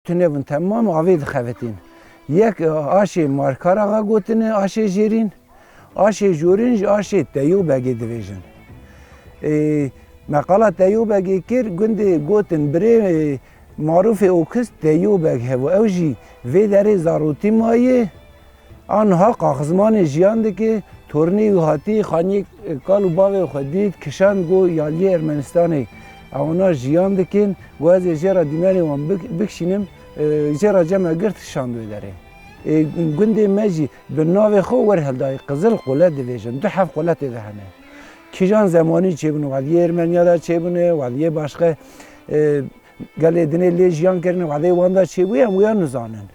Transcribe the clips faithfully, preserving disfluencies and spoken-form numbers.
Tune bûn temam avê dixebitin. Yek aşê Markaraxa gotine aşê jêrîn, aşê jorîn ji aşê Teyûbegê divêjin. Ê, me qala Teyûbegê kir, gundê gotin birê, ê, Marûfê Okis Teyûbeg hebû. Ew jî vê derê zarotî maye. Anha qaxizmanê jiyan dike, tornê wî hatî, xaniyê kal û bavê xwe dît, kişand, got, ya liyê Ermenistanê ewana jiyan dikin, got, ez ê jê re dîmenê wan bik-, bikişînim, e, jê re cem me girt, şand wê derê. E, gundê me jî bi navê xwe wer heldayî, Qizil Qule divêjin, du heb qule tê de hene. Kîjan zemanî çêbûne, weliyê Ermeniya de çêbûne, weliyê başqe, e, gelê dinê lê jiyan kirine, weliyê wan de çêbûye, em wiya nizanin.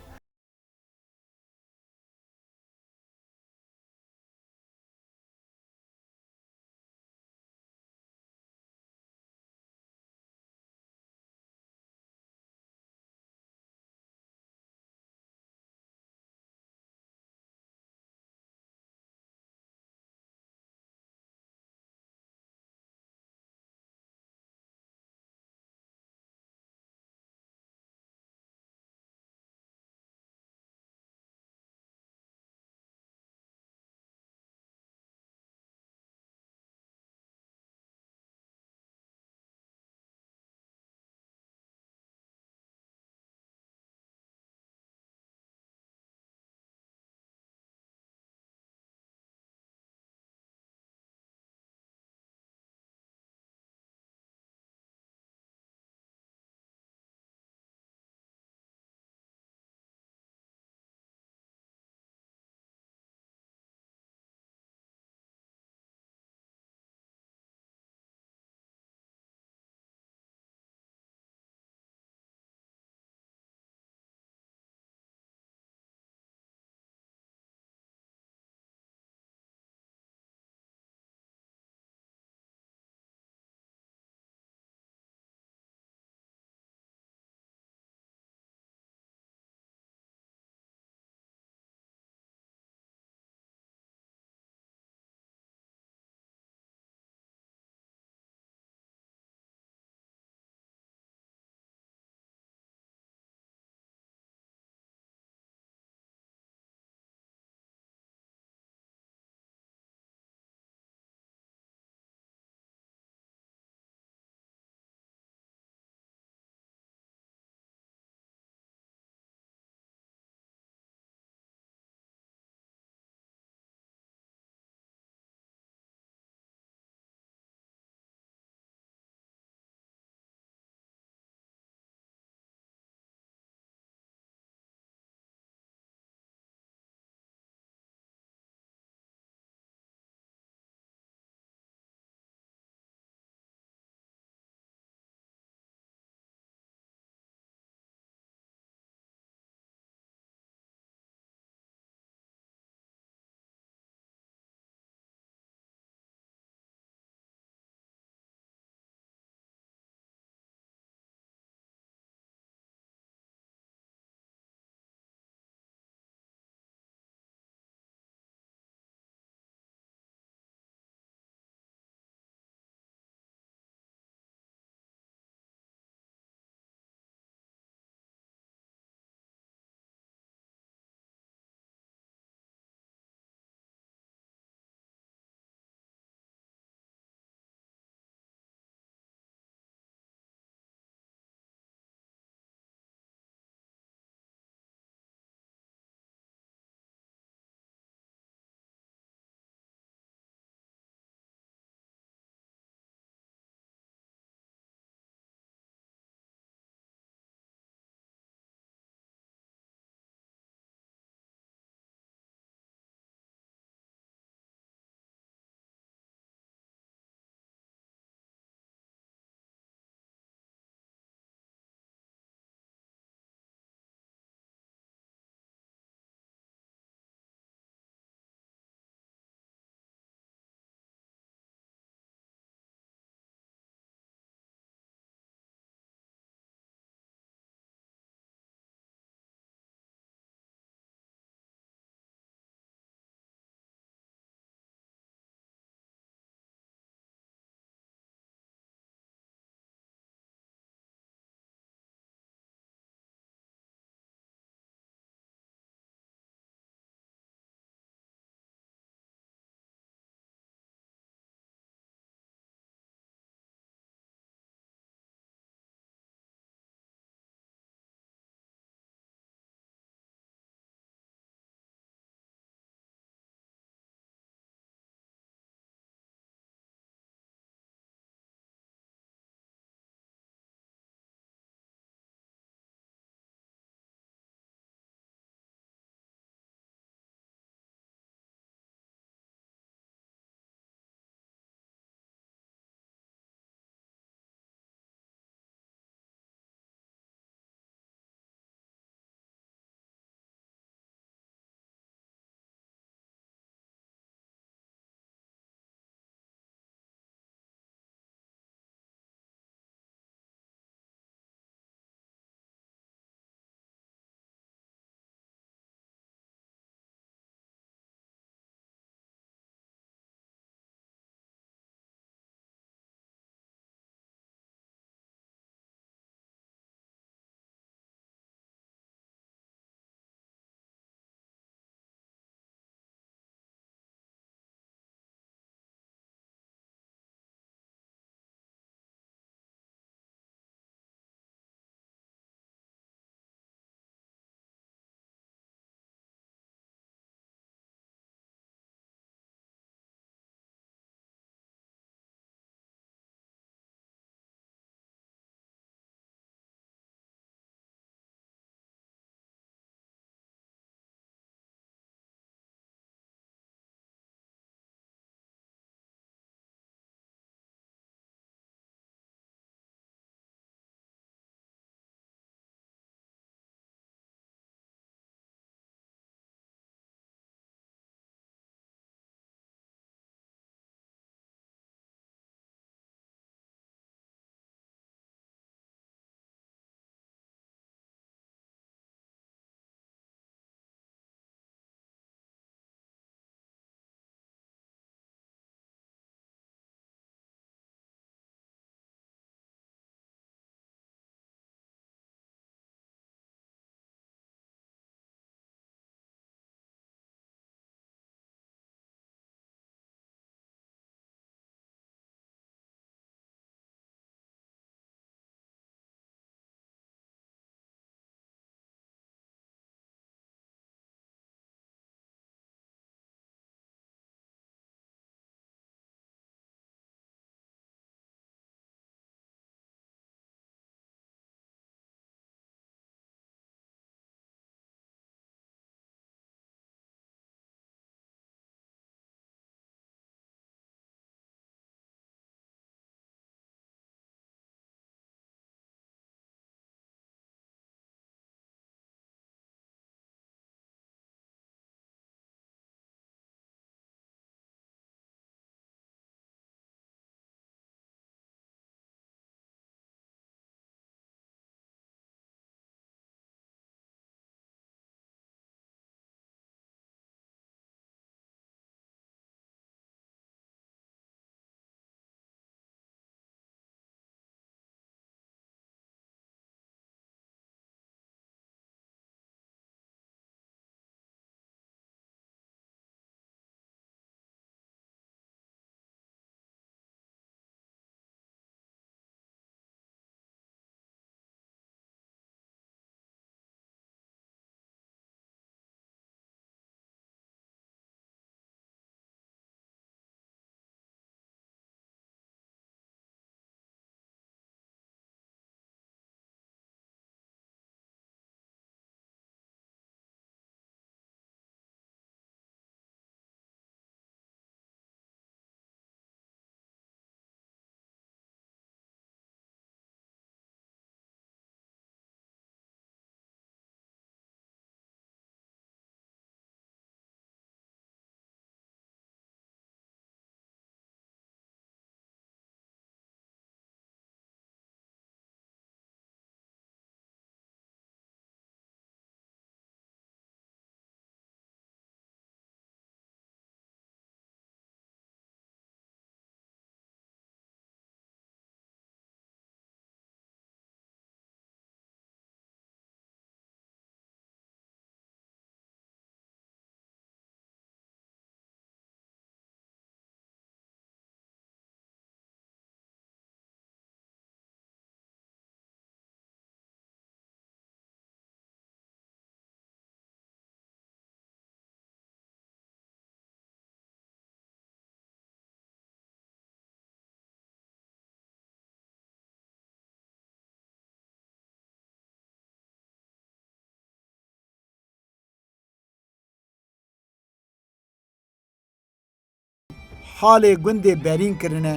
halê gundê berîn kirine.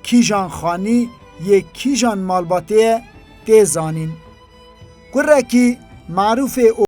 Kîjan xanî yê kîjan malbatê ye tê zanîn. Kurekî Marûfê û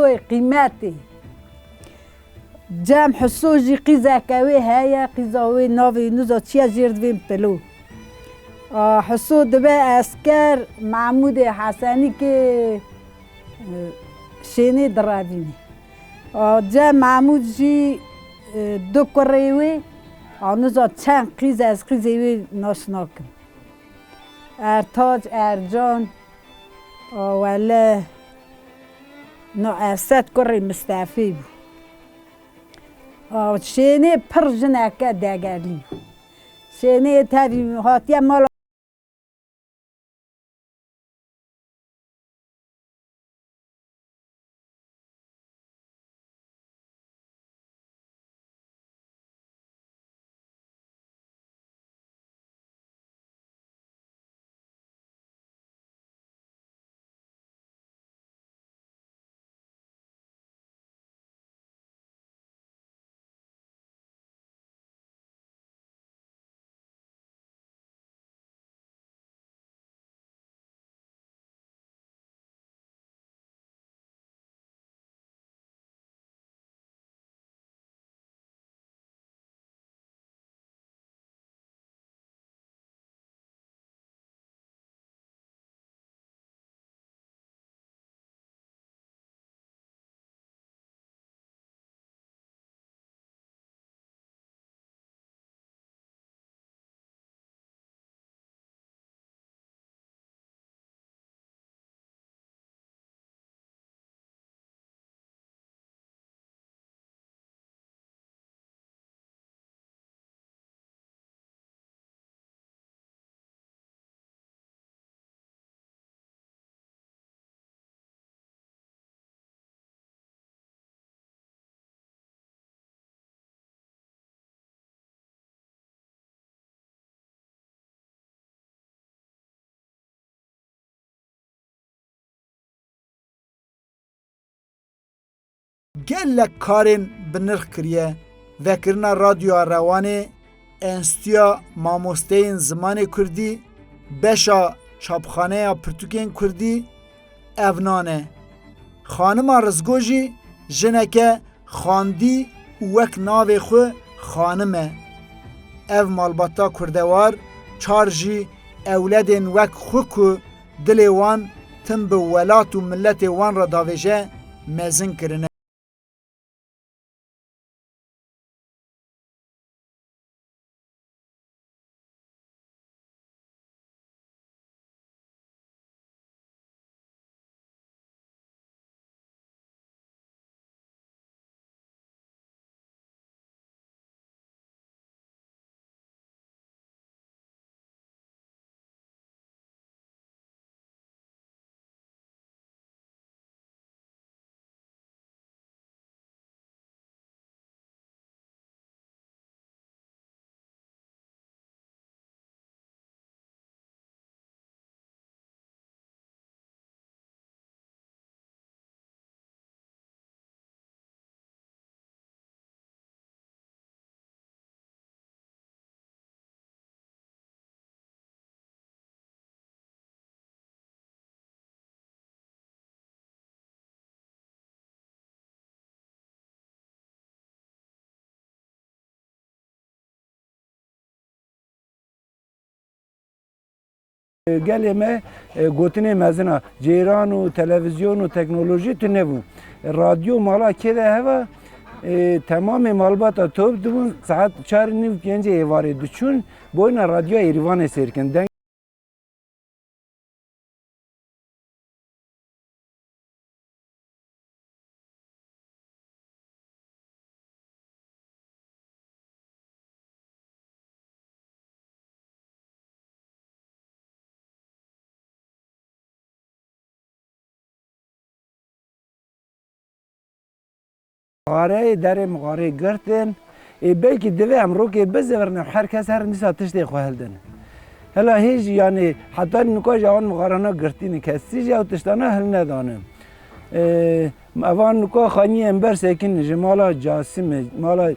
Wê qîmetê. Cem Hiso jî qîzeke wê heye, qîza wê navê wî niza çi ye, jêr divên Pilo. A, Hiso dibe esker Mahmûdê Hesenî kê, e, Şênê direvînê. A, Cem Mahmûd jî, e, du kurê wê, a, niza çend qîz, ez qîzê wê nas nakim. Ertac, Ercan, a, wele, no, Esed kurê Mistefê bû. A, Şênê pir jineke degerlî bû. Şênê tevî hatiye mala Gelek karên bi nirx kiriye, vekirina Radyoya Rewanê, Enstîtuya Mamosteyên Zimanê Kurdî, beşa Çapxaneya Pirtûkên Kurdî, ev nan e. Xanima Rizgo jî jineke xandî û wek navê xwe xanim e. Ev malbata kurdewar çar jî ewledên wek xwe ku dilê wan tim bi welat û miletê wan re davêje, mezin kirine. Gelê me, e, gotinê mezin a. Ceyran û televîzyon û teknolojî tune bû. Radyo mala kê de heva, e, temamê malbata top dibûn, saet çar û nîv pêncê êvarê diçûn, boyna radyoya Êrîvanê sêr kin. Deng Mixareyê, derê mixareyê girtin. Ê, belkî divê em rokê bizivirne, her kes her nîsa tiştê xwe hildin. Hela hê jî, yanî, heta nika jî ewan mixarana girtî ne, kesî jî ew tiştana hilnedane. Ê, evan nika xaniyê em ber sekin ji mala Casimê, mala, ê,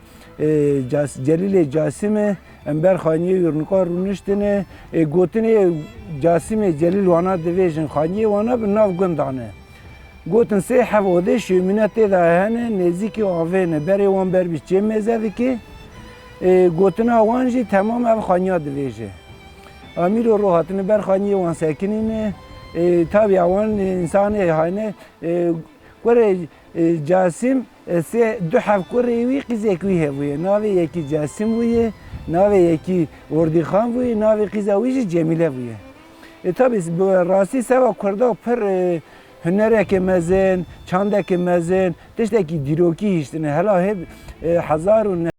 Cas-, Celîlê Casimê, em ber xaniyê wî nika rûniştine. Ê, gotinê Casimê Celîl wana divêjin, xaniyê wana bi nav gund dane. Gotin sê heft odê şêmîne tê de hene, nêzîkî avê ne, berê wan ber bî çê mêze dike. Ê, gotina wan jî temam ev xaniya divêje. Amîro ro hatine ber xaniyê wan sekinîne. Ê, tabî ewan însanê hayne, ê, kurê, ê, Casim, ê, sê, du heft kurê wî, qîzek wî hebûye. Navê yekî Casim bûye, navê yekî Ordîxan bûye, navê qîza wî jî Cemîle bûye. Ê, tabî bi rastî seva Kurda pir, ê, hunerekê mezin, çandekê mezin, tiştekî dîrokî hiştine. Hela hê, e, hezar û neh